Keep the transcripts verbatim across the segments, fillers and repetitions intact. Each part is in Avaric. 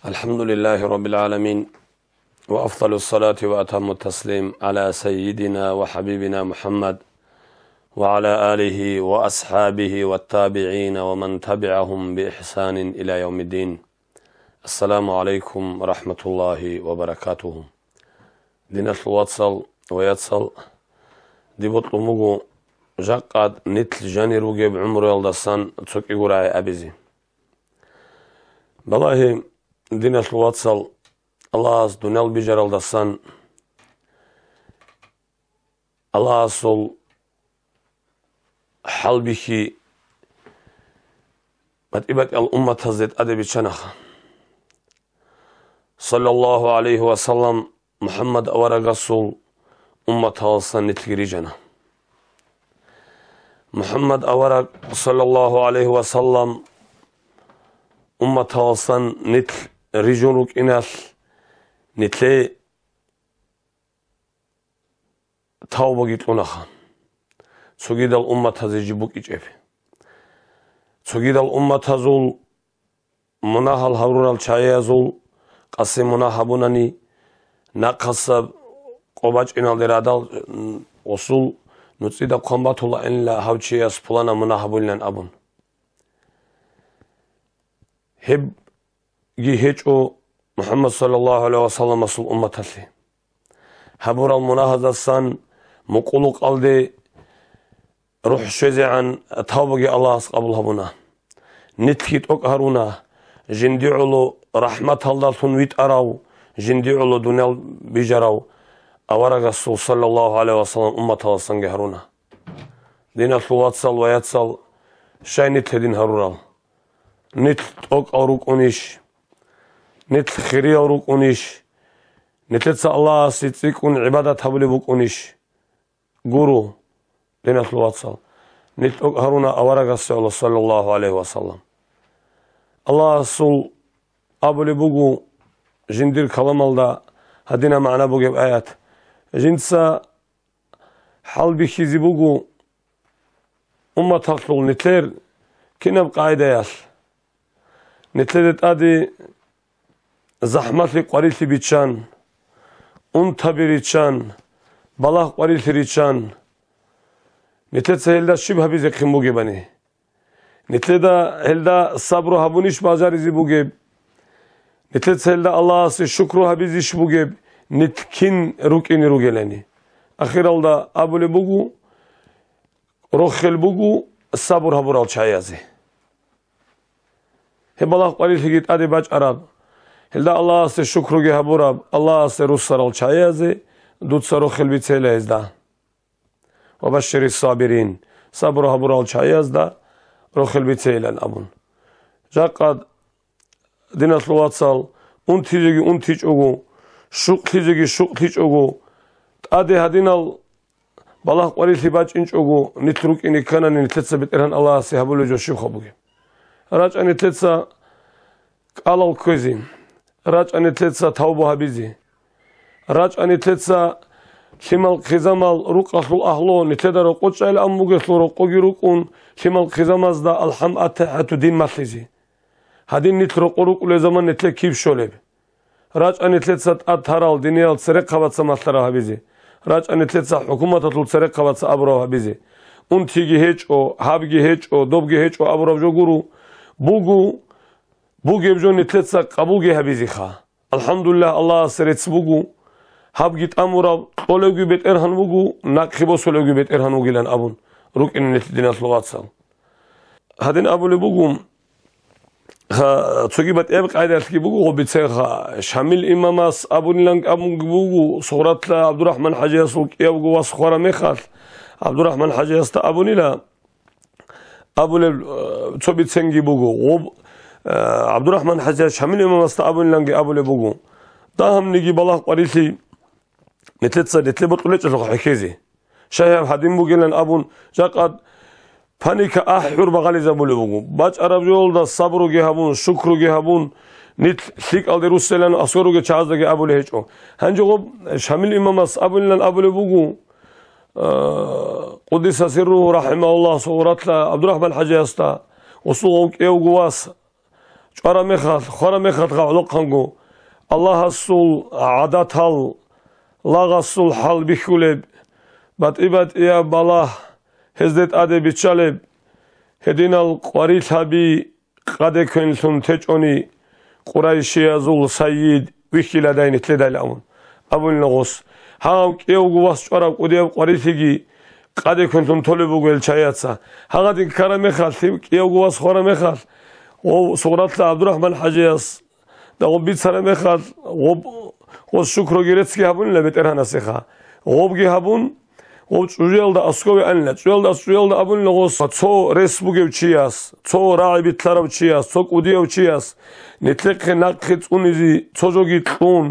الحمد لله رب العالمين، وأفضل الصلاة وأتم التسليم على سيدنا وحبيبنا محمد وعلى آله وأصحابه والتابعين ومن تبعهم بإحسان إلى يوم الدين. السلام عليكم ورحمة الله وبركاته. Диналъул вацал ва яцал, дие бокьун буго жакъа нилъ жанир ругеб гӀумруялдасан цо кӀиго рагӀи абизе. Балагье, диналъул вацал, Аллагьас дуниял бижаралдасан Аллагьасул хӀалбихьи батӀи-батӀиял умматазде тӀаде биччанаха. Саллаллагьу гӀалайгьи ва саллам, МухӀаммад аварагасул умматаласан нилъги рижана. МухӀаммад авараг, саллаллагьу гӀалайгьи ва саллам, умматаласан нилъ рижун рукӀиналъ, нилъее тавбаги кьунаха, цогидал умматазе жиб букӀичӀеб. Цогидал умматазул мунагьал гьарурал чагӀиязул къаси мунагь гьабунани, нахъасаб къо бачӀиналде радал, м, гъусул нуцӀида хъван батулаанила гьав чияс пуланаб мунагь гьабулилан абун. Гьебги гьечӀо МухӀаммад саллаллагьу гӀалайгьи ва салламасул умматалъе. Гьабурал мунагьаздасан мукъулукъалде рухӀ щвезегӀан тавбаги Аллагьас къабул гьабуна. Нилъги тӀокӀ гьаруна, жинди гӀоло рахӀматалдалъун витӀарав, жинди гӀоло дуниял бижарав аварагасул саллаллагьу гӀалайгьи ва саллам умматаласанги гьаруна. Диналъул вацал ва яцал, щай нилъ гьедин гьарурал? Нилъ тӀокӀал рукӀунищ? Нилъ хириял рукӀунищ? Нилъеца Аллагьасе цӀикӀкӀун гӀибадат гьабулеб букӀунищ? Гуро, диналъул вацал, нилъ тӀокӀ гьаруна аварагасе, Аллагь, саллаллагьу гӀалайгьи ва саллам. Аллагьасул абулеб буго жиндир каламалда гьадинаб магӀна бугеб аят: «Жинца хӀалбихьизе буго умматалъул нилъер кинаб къагӀидаялъ. Нилъеде тӀаде захӀмалъи къварилъи биччан, унтаби риччан, балагь къварилъи риччан, нилъеца гьелда щиб гьабизехъин бугебани? Нилъеда гьелда сабру гьабунищ бажаризе бугеб? Нилъеца гьелда Аллагьасе шукру гьабизищ бугеб, нилъ кин рукӀине ругелани?» Ахиралда абулеб буго, рохел буго сабур гьабурал чагӀиязе. Гьеб балагь къварилъиги тӀаде бачӀараб, гьелда Аллагьасе шукруги гьабураб, Аллагьасе руссарал чагӀиязе дуца рохел бицейила гьезда. «Ва башширис сабирин», сабур гьабурал чагӀиязда рохел бицейилан абун. Жакъа, диналъул вацал, унтизеги унтичӀого, щукълъизеги щукълъичӀого, тӀаде гьадинал балагь къварилъи бачӀинчӀого нилъ рукӀине кканани, нилъеца БетӀергьан Аллагьасе гьабулеб жо щибха бугеб? РачӀа нилъеца кӀалал кквезе, рачӀа нилъеца тавба гьабизе, рачӀа нилъеца лъимал-хъизамал рукъалъул агьлу нилъеда рокъо чӀайилан бугелъул рокъоги рукӀун, лъимал-хъизамазда алхӀам, атахӀияту, дин малъизе. Гьадин нилъ рокъо рукӀулел заман нилъее киб щолеб? РачӀа нилъеца тӀад тарал диниял церехъабаца малъараб гьабизе. РачӀа нилъеца хӀукуматалъул церехъабаца абураб гьабизе. Унтиги гьечӀо, гьабги гьечӀо, добги гьечӀо абураб жо гуро. Буго, бугеб жо нилъеца къабулги гьабизеха. АлхӀамдулиллагь, Аллагьасе рецц буго. Гьабги тӀамураб кьолевги БетӀергьан вуго, нахъги босулевги БетӀергьан вугилан абун рукӀине нилъ, диналъул вацал. Гьадин абулеб буго, ха, цоги батӀияб къайдалъги буго гъоб бицеха. Шамил имамас абунилан абунги буго, Сугъратла ГӀабдурахӀман хӀажиясул кӀиявго вас хвараб мехалъ, ГӀабдурахӀман хӀажиясда абунила, абулеб, э, цо биценги буго. Гъоб, э, ГӀабдурахӀман хӀажияс Шамил имамасда абуниланги абулеб буго: «Дагьабниги балагь къварилъи нилъеца, нилъее бокьулечӀелъухъ хӀехьезе. Щай гьаб гьадин бугилан абун, жакъа паника ахӀур багъализабулеб буго. БачӀараб жоялда сабруги гьабун, шукруги гьабун, нилъ лъикӀалде руссилан аскӀор ругел чагӀаздаги абулеб гьечӀо». Гьанже гъоб Шамил имамас абунилан абулеб буго, э, къуддиса сирругьу, рахӀимагьуллагь, Сугъратла ГӀабдурахӀман хӀажиясда, гъосул гъов кӀиявго вас, ЧӀвараб мехалъ, хвараб мехалъ гъагӀлохъанго, Аллагьасул гӀадатал, лагъасул хӀал бихьулеб, батӀи-батӀияб балагь гьезде тӀаде биччалеб, гьединал къварилъаби къаде квенлъун течӀони, къурайшиязул сайид вихьиладай нилъедал абун, абунила гъос. Гьав кӀиявго вас чӀвараб кӀудияб къварилъиги къаде квенлъун толеб буго гьел чагӀияца. Гьагъадин ккараб мехалъ, кӀиявго вас хвараб мехалъ, гъов Сугъратлъа ГӀабдурахӀман хӀажияс дагъун бицараб мехалъ, гъоб, гъос шукруги реццги гьабунила БетӀергьанасеха. Гъобги гьабун, гъов чӀужуялда аскӀове анила. ЧӀужуялда ас-, чӀужуялда абунила гъос, цо рес бугев чияс, цо рагӀи битлъарав чияс, цо кӀудияв чияс, нилъехъе нахъе цӀунизе цо жоги кьун,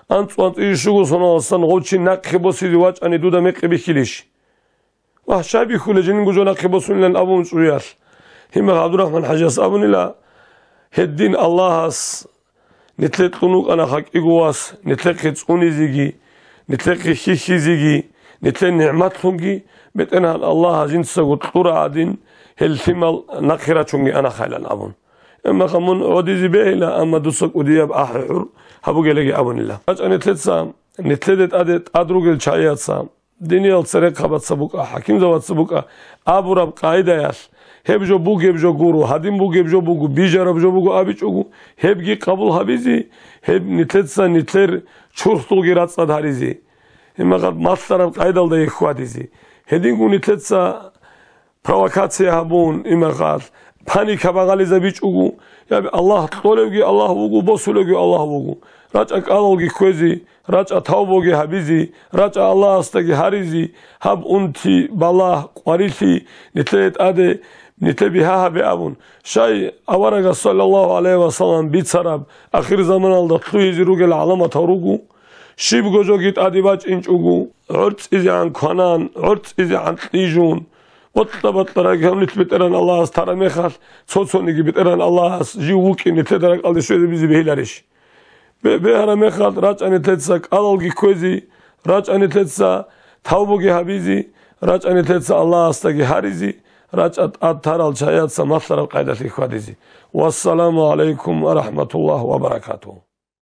анцӀ-анцӀизе щуго соналдасан гъов чи нахъе босизе вачӀани дуда мекъи бихьилищ? Вагь, щай бихьулеб, жиндирго жо нахъе босунилан абун чӀужуялъ. Гьимер ГӀабдурахӀман хӀажияс абунила, гьедин Аллагьас нилъе кьун вукӀана хӀакъикъо вас, нилъехъе цӀунизеги, нилъехъе хьихьизеги, нилъее нигӀматлъунги, БетӀергьан Аллагьас жинцаго кьура гӀадин, гьел лъимал нахъе рачунги ана хайлан абун. Амма мун гӀодизе бегьила, амма дуца кӀудияб ахӀи-хӀур гьабугелаги абунила. РачӀа нилъеца нилъеде тӀаде тӀад ругел чагӀияца, диниял церехъабаца букӀа, хӀакимзабаца букӀа абураб къагӀидаялъ, гьеб жо бугеб жо гуро, гьадин бугеб жо буго, бижараб жо буго абичӀого, гьебги къабул гьабизе, гьеб нилъеца нилъер чурхдулги рацӀцӀад гьаризе, гьебмехалъ малъараб къагӀидалда хьвадизе. Гьединго нилъеца провокация гьабун, имахъалъ, паника багъализабичӀого, я Аллагь кьолевги Аллагь вуго, босулевги Аллагь вуго. РачӀа кӀалалги кквезе, рачӀа тавбуги гьабизе, рачӀа Аллагьасдаги гьаризе, гьаб унти, балагь, къварилъи нилъее тӀаде, нилъее бигьа гьабе абун. Щай аварагас, саллаллагьу гӀалайгьи ва саллам, бицараб ахирзаманалда лъугьизе ругел гӀаламатал руго, щибго жоги тӀаде бачӀинчӀого, гӀорцӀизегӀан кванан, гӀорцӀизегӀан кьижун, бокьа-бокьараб гьаб нилъ БетӀергьан Аллагьас тараб мехалъ, цо-цониги БетӀергьан Аллагьас жив вукӀин нилъеда ракӀалде щвезе бизе бегьиларищ? Бе-, бегьараб мехалъ рачӀа нилъеца кӀалалги кквезе, рачӀа нилъеца тавбуги гьабизе, рачӀа нилъеца Аллагьасдаги гьаризе, рачӀа тӀад тарал чагӀияца малъараб къайдалъи хьвадизе. Вассаламу гӀалайкум ва рахӀматуллагьи ва баракатугьу.